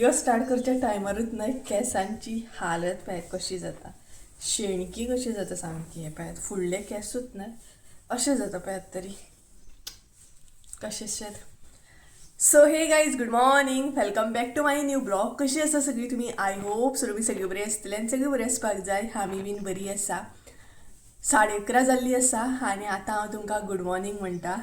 Video start करच्या टायमारूच न्हय केंसांची हालत पळयात कशी जाता, शेणकी कशी जाता सामकी. हें पळयात, फुडले केंसूच न्हय अशें जाता पळयात तरी कशेंशें. So hey guys, good morning, welcome back to my new vlog. कशी आसा सगळी तुमी? I hope so तुमी सगळी बरी आसतली आनी सगळी बरी आसपाक जाय. आमी बीन बरी आसा. 11:30 जाल्ली आसा आनी आतां हांव तुमकां गूड मॉर्निंग म्हणटा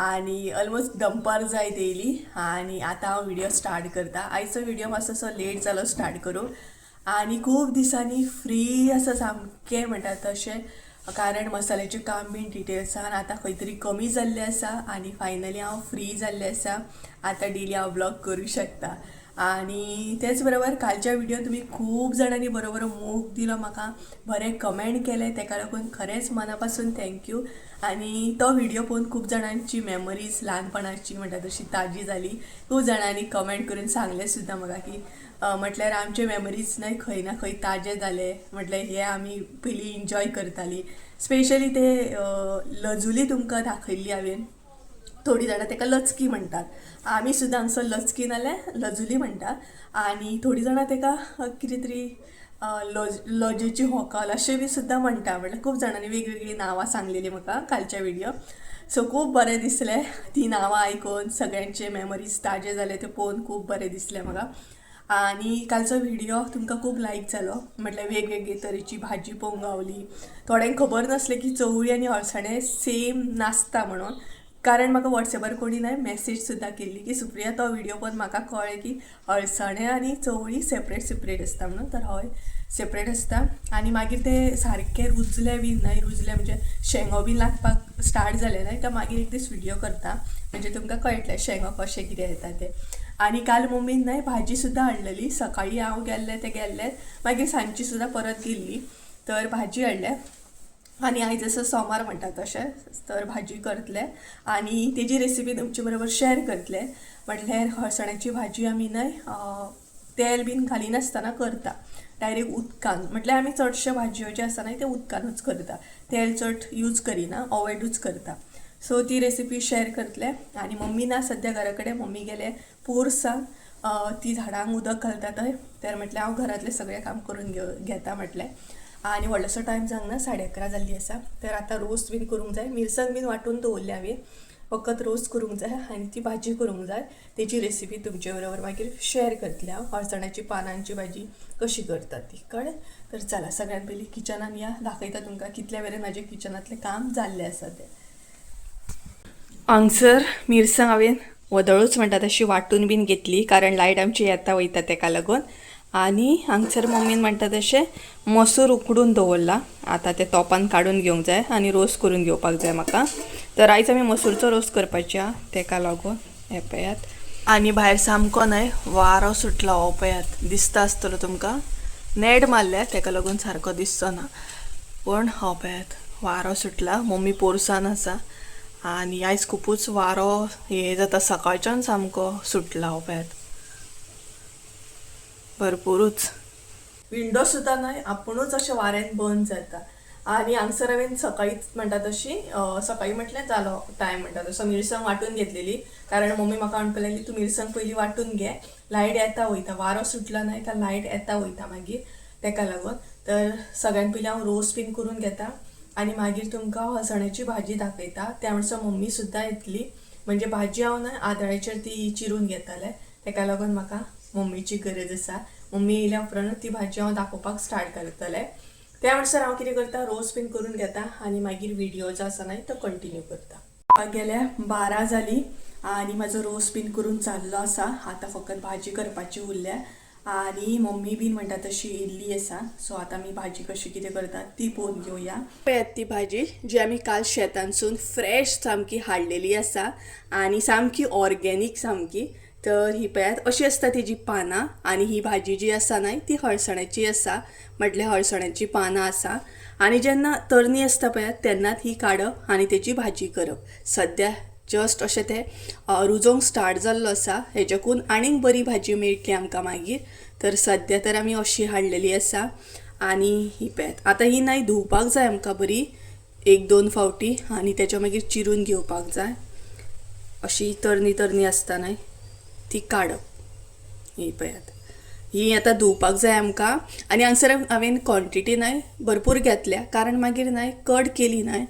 आनी ऑलमोस्ट दनपार जायत येयली आनी आतां हांव व्हिडिओ स्टार्ट करता. आयचो व्हिडिओ मातसो असो लेट जालो स्टार्ट करूंक आनी खूब दिसांनी फ्री आसा सामकें म्हणटा तशें, कारण मसाल्याचें काम बीन डिटेल्सान आतां खंय तरी कमी जाल्लें आसा आनी फायनली हांव फ्री जाल्लें आसा. आतां डेली हांव ब्लॉग करूं शकता. आनी तेच बरोबर कालच्या व्हिडियोन तुमी खूब जाणांनी बरो बरो मोग दिलो, म्हाका बरें कमेंट केलें, तेका लागून खरेंच मना पासून thank you. आनी तो व्हिडिओ पळोवन खूब जाणांची मेमरीज ल्हानपणाची म्हणटा तशी ताजी जाली. खूब जाणांनी कमेंट करून सांगलें सुद्दां म्हाका की म्हटल्यार आमचे मेमरीज न्हय खंय ना खंय ताजे जाले, म्हटल्यार हे आमी पयलीं एन्जॉय करताली. स्पेशली ते लजुली तुमकां दाखयल्ली हांवें. थोडीं जाणां ताका लचकी म्हणटात, आमी सुद्दां हांगसर लचकी नाल्यार लजुली म्हणटात आनी थोडीं जाणां ताका कितें तरी लज लजेची होंकल अशें बी सुद्दां म्हणटा. म्हटल्यार खूब जाणांनी वेगवेगळीं नांवां सांगलेलीं म्हाका कालच्या व्हिडियो. सो खूब बरें दिसलें ती नांवां आयकून, सगळ्यांचे मेमरीज ताजे जाले ते पळोवन खूब बरें दिसलें म्हाका. आनी कालचो व्हिडियो तुमकां खूब लायक जालो, म्हटल्यार वेगवेगळे तरेची भाजी पळोवंक गावली. थोड्यांक खबर नासलें की चवळी आनी अळसाणे सेम नासता म्हणून, कारण म्हाका वॉट्सॅपार कोणी न्हय मॅसेज सुद्दां केल्ली की सुप्रिया तो व्हिडियो पळोवन म्हाका कळ्ळें की अळसाणे आनी चवळी सेपरेट सेपरेट आसता म्हणून. तर हय, सेपरेट आसता. आनी मागीर ते सारके रुजले बी न्हय, रुजले म्हणजे शेंगो बी लागपाक स्टार्ट जाले न्हय काय मागीर एक दीस व्हिडियो करता, म्हणजे तुमकां कळटलें शेंगो कशें कितें येता तें. आनी काल मम्मीन न्हय भाजी सुद्दां हाडलेली. सकाळी हांव गेल्लें तें गेल्लें, मागीर सांजची सुद्दां परत गेल्ली, तर भाजी हाडल्या. आनी आयज जसो सोमार म्हणटा तशें तर भाजी करतले आनी तेजी रेसिपी तुमचे बरोबर शेअर करतले. म्हटल्यार हळसाण्याची भाजी आमी न्हय तेल बीन घालिनासतना करता, डायरेक्ट उदकान. म्हटल्यार आमी चडश्यो भाजयो ज्यो आसा न्हय ते उदकानूच करता, तेल चड यूज करिना, अवॉयडूच करता. सो ती रेसिपी शेअर करतले. आनी मम्मी ना सद्या घरा कडेन, मम्मी गेले पोरसान, ती झाडांक उदक घालता थंय. तर म्हटलें हांव घरांतलें सगळें काम करून घेता म्हटलें. आनी व्हडलोसो टायम जावंक ना, 11:30 जाल्ली आसा. तर आतां रोस बीन करूंक जाय, मिरसांग बीन वांटून दवरल्या हांवें, फकत रोस करूंक जाय आनी ती भाजी करूंक जाय. तेजी रेसिपी तुमचे बरोबर मागीर शेअर करतलें हांव, अळसाण्याची पानांची भाजी कशी करतात ती, कळ्ळें? तर चला सगळ्यान पयलीं किचनान या, दाखयता तुमकां कितल्या मेरेन म्हाजें किचनांतलें काम जाल्लें आसा तें. हांगसर मिरसांग हांवें वदळूच म्हणटा तशी वांटून बीन घेतली, कारण लायट आमची येता वयता तेका लागून. आनी हांगसर मम्मीन म्हणटा तशें मसूर उकडून दवरला, आतां ते तोपान काडून घेवंक जाय आनी रोस करून घेवपाक जाय म्हाका. तर आयज आमी मसूरचो रोस करपाचे आहा, तेका लागून हें पळयात. आनी भायर सामको न्हय वारो सुटला, हो पळयात, दिसता आसतलो तुमकां. नेट मारल्या तेका लागून सारको दिसचो ना, पूण हो पळयात वारो सुटला. मम्मी पोरसान आसा आनी आयज खुबूच वारो हे जाता, सकाळच्यान सामको सुटला, हो पळयात भरपुरूच. विंडो सुद्दां न्हय आपुणूच अशें वाऱ्यान बंद जाता. आनी हांगसर हांवें सकाळीच म्हणटा तशी, सकाळी म्हटल्यार जालो टायम म्हणटा तसो, मिरसांग वांटून घेतलेली, कारण मम्मी म्हाका म्हणपाक लागली तूं मिरसांग पयलीं वांटून घे, लायट येता वयता, वारो सुटला न्हय काय लायट येता वयता मागीर, तेका लागून. तर सगळ्यान पयलीं हांव रोस बीन करून घेता आनी मागीर तुमकां हळसाण्याची भाजी दाखयता. त्या म्हणसर मम्मी सुद्दां येतली, म्हणजे भाजी हांव न्हय आदळ्याचेर ती चिरून घेतालें, तेका लागून म्हाका मम्मीची गरज आसा. मम्मी येयल्या उपरांत ती भाजी हांव दाखोवपाक स्टार्ट करतलें. त्या म्हणसर हांव कितें करता, रोस बीन करून घेता आनी मागीर व्हिडियो जो आसा न्हय तो कंटिन्यू करता. गेल्या 12 जाली आनी म्हाजो रोस बीन करून जाल्लो आसा. आतां फकत भाजी करपाची उरल्या आनी मम्मी बीन म्हणटा तशी येयल्ली आसा. सो आतां आमी भाजी कशी कितें करतात ती पळोवन घेवया. पळयात ती भाजी जी आमी काल शेतांसून फ्रेश सामकी हाडलेली आसा आनी सामकी ऑर्गेनीक सामकी. तर ही पळयात अशी आसता तेजी पानां. आनी ही भाजी जी आसा न्हय ती हळसाण्याची आसा, म्हटल्यार हळसाण्याची पानां आसा. आनी जेन्ना तरणी आसता पळयात तेन्नाच ही काडप आनी तेजी भाजी करप. सद्या जस्ट अशें तें रुजोवंक स्टार्ट जाल्लो आसा, हेच्याकून आनीक बरी भाजी मेळटली आमकां मागीर. तर सद्या तर आमी अशी हाडलेली आसा. आनी ही पळयात आतां ही न्हय धुवपाक जाय आमकां बरी 1-2 फावटी आनी तेच्या मागीर चिरून घेवपाक जाय. अशी तरणी तरणी आसता न्हय ती काडप. ही पळयात. ही आतां धुवपाक जाय आमकां. आनी हांगसर हांवें क्वॉन्टिटी न्हय भरपूर घेतल्या, कारण मागीर न्हय कट केली न्हय,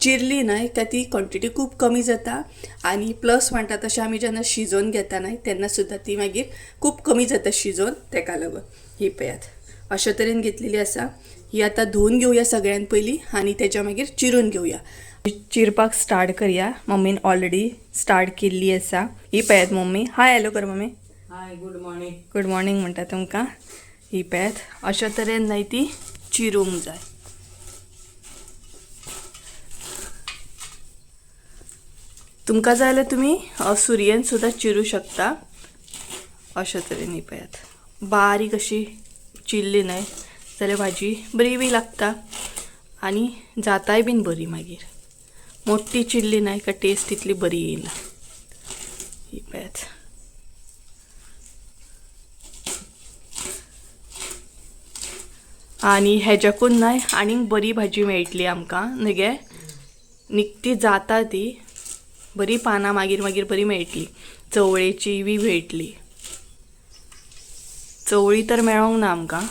चिरली न्हय काय ती क्वॉन्टिटी खूब कमी जाता. आनी प्लस म्हणटा तशें आमी जेन्ना शिजोवन घेता न्हय तेन्ना सुद्दां ती मागीर खूब कमी जाता शिजोवन, तेका लागून. ही पळयात अशे तरेन घेतलेली आसा. ही आतां धुवन घेवया सगळ्यान पयलीं आनी तेच्या मागीर चिरून घेवया. चिरपाक स्टार्ट करया. मम्मीन ऑलरेडी स्टार्ट केल्ली आसा. ही पळयात मम्मी. हाय हॅलो कर mummy. Hi, good morning. Good morning म्हणटा तुमकां. ही पळयात अशा तरेन न्हय ती चिरूंक जाय. तुमकां जाय जाल्यार तुमी सुरयेन सुद्दां चिरूं शकता. अशा तरेन ही पळयात बारीक अशी चिरली न्हय जाल्यार भाजी बरी बी लागता आनी जाताय बीन बरी. मागीर मोठी चिरली न्हय काय टेस्ट तितली बरी येयना. ही पळयात आनी हेज्याकून न्हय आनीक बरी भाजी मेळटली आमकां न्हय गे. निकती जाता ती बरी पानां मागीर मागीर बरी मेळटली. चवळेची बी मेळटली. चवळी तर मेळोंक ना आमकां,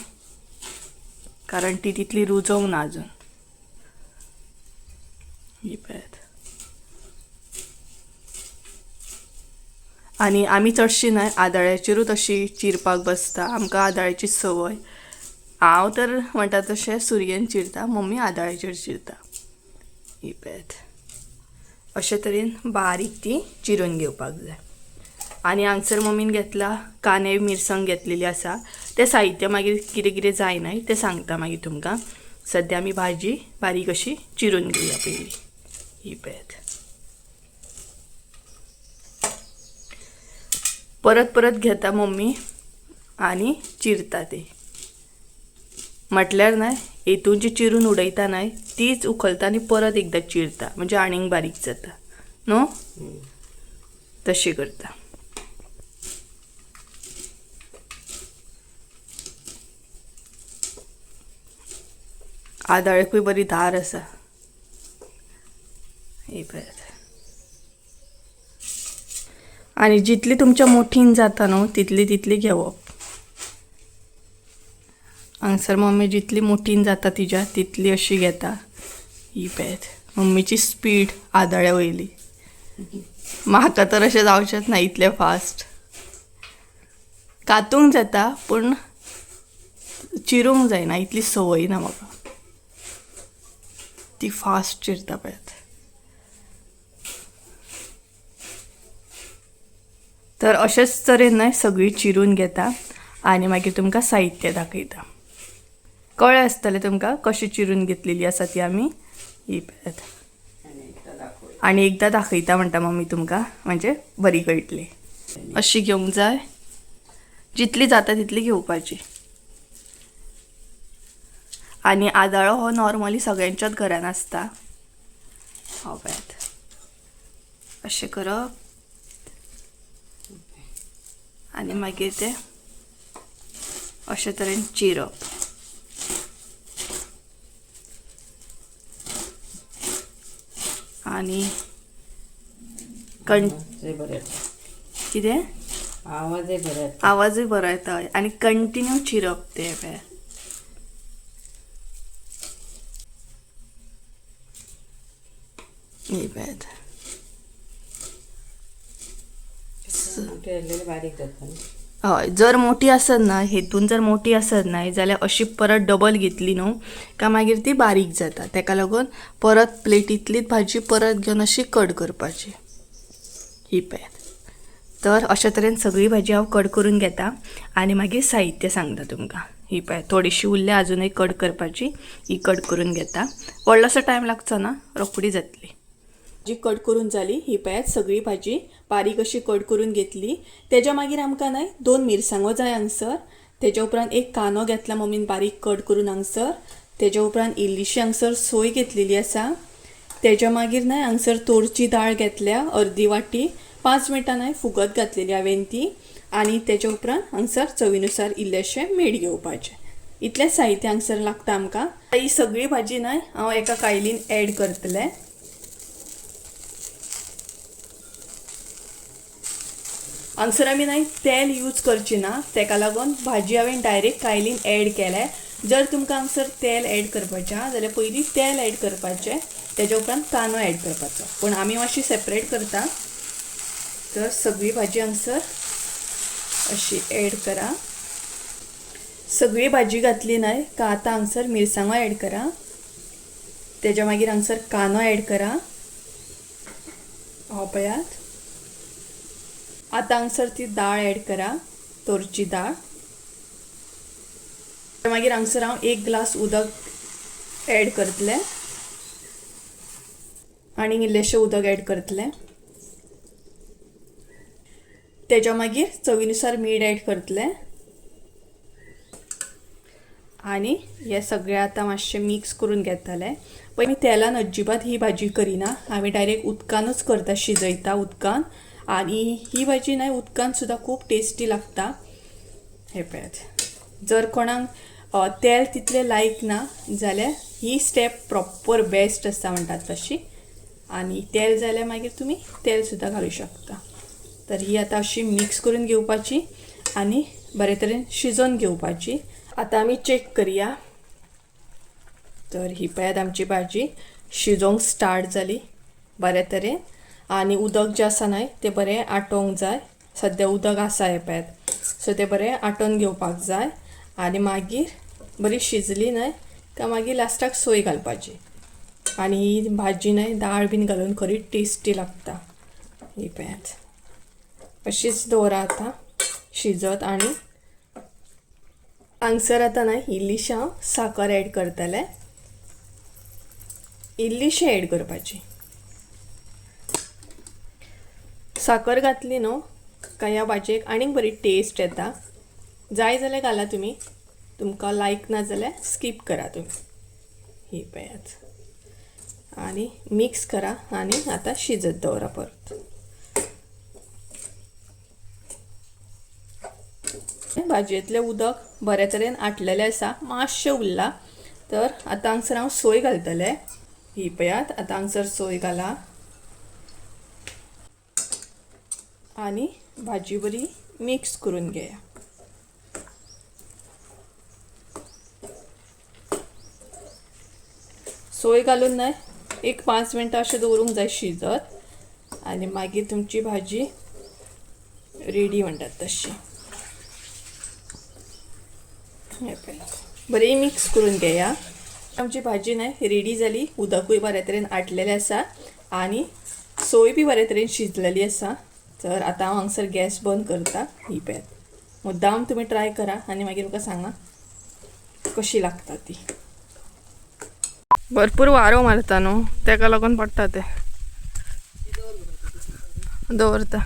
कारण ती तितली रुजोंक ना अजून. ही पळयात. आनी आमी चडशी न्हय आदाळ्याचेरूच अशी चिरपाक बसता, आमकां आदाळ्याची संवय. हांव तर म्हणटा तशें सुरयेन चिरता, मम्मी आदाळ्याचेर चिरता. ही पळयात अशे तरेन बारीक ती चिरून घेवपाक जाय. आनी हांगसर मम्मीन घेतला कांदे मिरसांग घेतलेली आसा. तें साहित्य मागीर कितें कितें जाय न्हय तें सांगता मागीर तुमकां. सद्या आमी भाजी बारीक अशी चिरून घेवया पयलीं. ही पळयात परत परत घेता मम्मी आनी चिरता ती. म्हटल्यार न्हय हेतून जी चिरून उडयता न्हय तीच उखलता आनी परत एकदां चिरता, म्हणजे आनीक बारीक जाता न्हू, तशी करता. आदाळ्याकूय बरी धार आसा. ही पळयात. आनी जितली तुमच्या मोठीन जाता न्हू तितली तितली घेवप. हांगसर मम्मी जितली मोठीन जाता तिज्या तितली अशी घेता. ही पळयात मम्मीची स्पीड आदाळ्या वयली. म्हाका तर अशें जावचेंच ना इतलें फास्ट. कातूंक जाता पूण चिरूंक जायना, इतली संवय ना म्हाका. ती फास्ट चिरता पळयात. तर अशेंच तरेन न्हय सगळी चिरून घेता आनी मागीर तुमकां साहित्य दाखयता. कळ्ळें आसतलें तुमकां कशी चिरून घेतलेली आसा ती आमी. ही पळयात आनी एकदां दाखयता म्हणटा मम्मी तुमकां, म्हणजे बरी कळटली. अशी घेवंक जाय, जितली जाता तितली घेवपाची. आनी आदाळो हो नॉर्मली सगळ्यांच्याच घरान आसता. हो पळयात अशें करप आनी मागीर तें अशे तरेन चिरप. आनी कितें आवाजय बरो येता. आवाजूय बरो येता आनी कंटिन्यू चिरप तें पळय. ही पळयात बारीक जाता. हय, जर मोठी आसत ना हेतून जर मोठी आसत न्हय जाल्यार अशी परत डबल घेतली न्हू काय मागीर ती बारीक जाता. तेका लागून परत प्लेटींतलीच भाजी परत घेवन अशी कट करपाची. ही पळयात. तर अशे तरेन सगळी भाजी हांव कट करून घेता आनी मागीर साहित्य सांगता तुमकां. ही पळयात थोडीशी उरल्या अजुनूय कट करपाची, ही कट करून घेता. व्हडलोसो टायम लागचो ना, रोखडी जातली. भाजी कट करून जाली. ही पळयात सगळी भाजी बारीक अशी कट करून घेतली. तेज्या मागीर आमकां न्हय 2 मिरसांगो जाय हांगसर. तेज्या उपरांत एक कांदो घेतला मम्मीन बारीक कट करून हांगसर. तेज्या उपरांत इल्लीशी हांगसर सोय घेतलेली आसा. तेज्या मागीर न्हय हांगसर तोरची दाळ घेतल्या अर्दी वाटी, 5 मिनटां न्हय फुगत घातलेली हांवें ती. आनी तेज्या उपरांत हांगसर चवीनुसार इल्लेशें मीठ घेवपाचें. इतलें साहित्य हांगसर लागता आमकां. ही सगळी भाजी न्हय हांव एका कायलीन एड करतलें. हांगसर आमी न्हय तेल यूज करची ना, तेका लागून भाजी हांवें डायरेक्ट कायलीन एड केलें. जर तुमकां हांगसर तेल एड करपाचें आहा जाल्यार पयलीं तेल एड करपाचें, तेज्या उपरांत कांदो एड करपाचो, पूण आमी मातशी सेपरेट करता. तर सगळी भाजी हांगसर अशी एड करा. सगळी भाजी घातली न्हय का आतां हांगसर मिरसांगो एड करा, तेज्या मागीर हांगसर कांदो एड करा. हो पळयात आतां हांगसर ती दाळ एड करा, तोरची दाळ. मागीर हांगसर हांव 1 ग्लास उदक एड करतलें आनी इल्लेशें उदक एड करतलें. तेज्या मागीर चवीनुसार मीठ एड करतलें आनी हे सगळें आतां मातशें मिक्स करून घेतलें. पयलीं तेलान अजिबात ही भाजी करिना, आमी डायरेक्ट उदकानूच करता, शिजयता उदकान. आनी ही भाजी न्हय उदकान सुद्दां खूब टेस्टी लागता. हे पळयात, जर कोणाक तेल तितलें लायक ना जाल्यार ही स्टेप प्रॉपर बेस्ट आसा म्हणटात तशी. आनी तेल जाल्यार मागीर तुमी तेल सुद्दां घालूं शकता. तर ही आतां अशी मिक्स करून घेवपाची आनी बरे तरेन शिजोवन घेवपाची. आतां आमी चॅक करया. तर ही पळयात आमची भाजी शिजोवंक स्टार्ट जाली बरे तरेन. आनी उदक जें आसा न्हय तें बरें आटोवंक जाय. सद्या उदक आसा हें पळयात, सो तें बरें आटोवन घेवपाक जाय. आनी मागीर बरी शिजली न्हय काय मागीर लास्टाक सोय घालपाची. आनी ही भाजी न्हय दाळ बीन घालून खरी टेस्टी लागता. ही पळयात अशीच दवरा आतां शिजत. आनी हांगसर आतां न्हय इल्लीशी हांव साकर एड करतलें, इल्लीशी एड करपाची. साकर घातली न्हू काय ह्या भाजयेक आनीक बरी टेस्ट येता. जाय जाल्यार घाला तुमी, तुमकां लायक ना जाल्यार स्कीप करा तुमी. ही पळयात आनी मिक्स करा आनी आतां शिजत दवरा परत. भाजयेंतलें उदक बरे तरेन आटलेलें आसा, मातशें उरलां. तर आतां हांगसर हांव सोय घालतलें. ही पळयात आतां हांगसर सोय घाला आनी भाजी बरी मिक्स करून घेया. सोय घालून न्हय एक 5 मिनटां अशें दवरूंक जाय शिजत आनी मागीर तुमची भाजी रेडी म्हणटात तशी. बरी मिक्स करून घेया. आमची भाजी न्हय रेडी जाली, उदकूय बरे तरेन आटलेलें आसा आनी सोय बी बरे तरेन शिजलेली आसा. तर आतां हांव हांगसर गॅस बंद करता. ही पळयात मुद्दाम तुमी ट्राय करा आनी मागीर म्हाका सांगा कशी लागता ती. भरपूर वारो मारता न्हू, तेका लागून पडटा ते दवरता.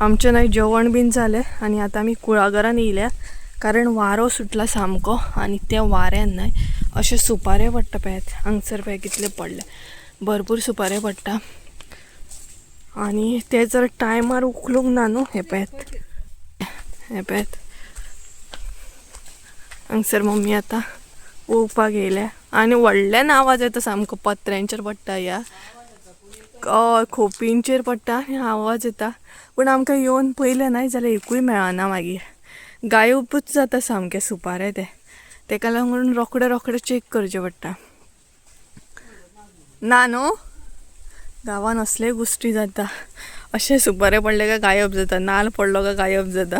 आमचें न्हय जेवण बीन जालें आनी आतां आमी कुळागरान येयल्या, कारण वारो सुटला सामको आनी त्या वाऱ्यान न्हय अशे सुपारे पडटा. पळयात हांगसर पळय कितले पडले, भरपूर सुपारे पडटा. आनी ते जर टायमार उखलूंक ना न्हू, हे पळयात हे पळयात हांगसर मम्मी आतां उवपाक येयल्या आनी व्हडल्यान आवाज येता सामको, पत्र्यांचेर पडटा ह्या खोपींचेर पडटा आनी आवाज येता. पूण आमकां येवन पयलें न्हय जाल्यार एकूय मेळना, मागीर गायबूच जाता सामकें सुपारे ते. तेका लागून रोखडे रोखडे चॅक करचें पडटा. ना न्हू गांवान असले गोश्टी जाता, अशें सुपारे पडले काय गायब जाता, नाल पडलो काय गायब जाता.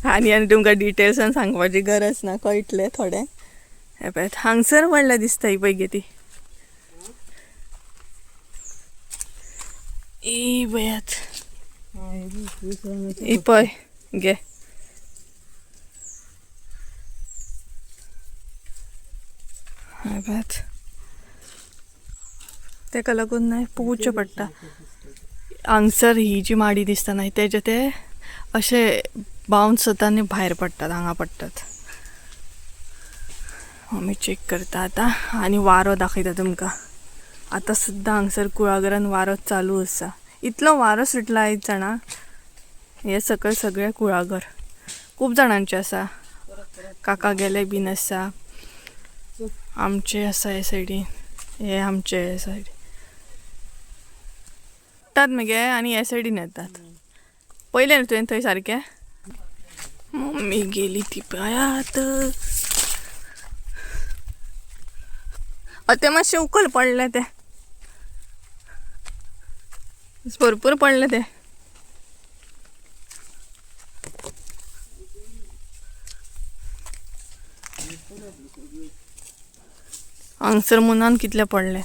आनी आनी तुमकां डिटेल्सान सांगपाची गरज ना, कळटलें थोडें. हें पळयात हांगसर पडल्या दिसता ही पळय गे ती. ही पळयात ही पळय गे. पळयात तेका लागून न्हय पोवचें पडटा. हांगसर ही जी माडी दिसता न्हय तेजे ते अशे बाउन्स जाता आनी भायर पडटात, हांगा पडटात. आमी चॅक करता आतां आनी वारो दाखयता तुमकां. आतां सुद्दां हांगसर कुळागरान वारो चालू आसा. इतलो वारो सुटला आयज जाणा. हे सकयल सगळें कुळागर खूब जाणांचें आसा, काका गेले बीन आसा, आमचे आसा हे सायडीन, हे आमचे हे सायडीन येतात मगे आनी हे सायडीन येतात. पयलें न्हू तुवें थंय सारकें. मम्मी गेली ती पळयात. ते मातशें उकल पडलें तें, भरपूर पडलें तें. हांगसर मुनान कितले पडले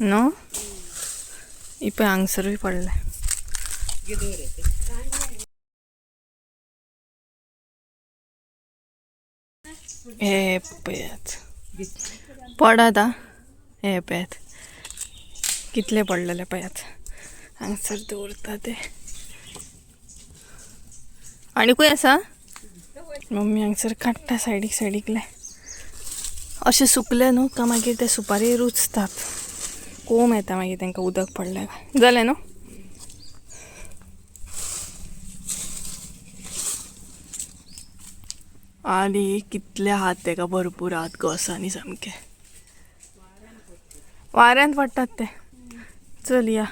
न्हू, ही पळय हांगसरूय पडले. हे पळयात पडात. आ हे पळयात कितले पडलेले पळयात. हांगसर दवरता ते. आनीकूय आसा. मम्मी हांगसर काडटा सायडीक सायडीकले. अशें सुकले न्हू काय मागीर ते सुपारी रुचतात, कोम येता मागीर तांकां उदक पडलें काय. जालें न्हू? आनी कितले हात तेका भरपूर हात घोसांनी सामके वाऱ्यान पडटात ते. चल या.